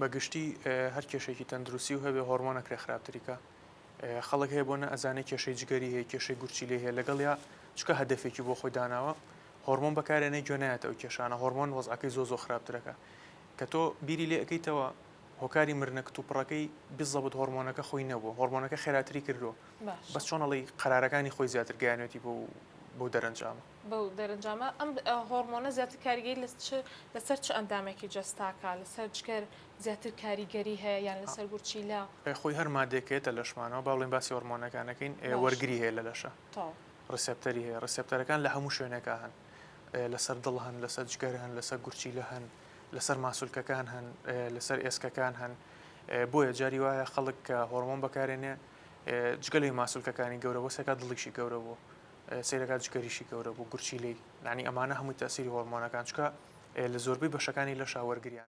بە گشتی هەر کێشەیەکی تەندروستی و هەبێ هۆرمۆن ئەکرێ خراپتری کا. خەڵک هەیە بۆ نە ئەزانێ کێشەی جگەری هەیە کێشەی گورچیلەی هەیە لەگەڵیا چکە هەدەفێکی بۆ خۆی داناوە هۆرمۆن بەکارێنێ گوێ نایەتە ئەو کێشانە هۆرمۆن وەزعەکەی زۆ زۆ خراپترەکە کە تۆ بیری لێ ئەکەیتەوە هۆکاری مردنە کتوپڕەکەی بزەبت هۆرمۆنەکە خۆی نەبووە هۆرمۆنەکە خێراتری کردووە بەس چۆن ئەڵێی قەرارەکانی خۆی زیاتر گەیانوێتی بەو بەو دەرەنجامە. بەو دەرەنجامە ئەم هۆرمۆنە زیاتر کاریگەری لە چ لەسەر چ ئەندامێکی جەستاکە لەسەر جگەر زیاتر کاریگەری هەیە یان لەسەر گورچیلە؟ خۆی هەر مادەیەک کە یەتە لەشمانەوە با بڵێین باسی هۆرمۆنەکان نەکەین وەرگری هەیە لە لەشە receptor ی هەیە receptor ەکان لە هەموو شوێنێکا هەن لەسەر دڵ هەن لەسەر جگەر هەن لەسەر گورچیلە هەن لەسەر ماسولکەکان هەن لەسەر ئێسکەکان هەن بۆیە جاری وایە خەڵک کە هۆرمۆن بەکارێنێ جگە لەوەی ماسولکەکانی گەورە بوو سەکات دڵیشی گەورە بوو سەیرەکات جگەریشی گەورە بوو گورچیلەی یانی ئەمانە هەمووی تەسیری هۆرمۆنەکان چکە لە زۆربەی بەشەکانی لەشا وەرگریان.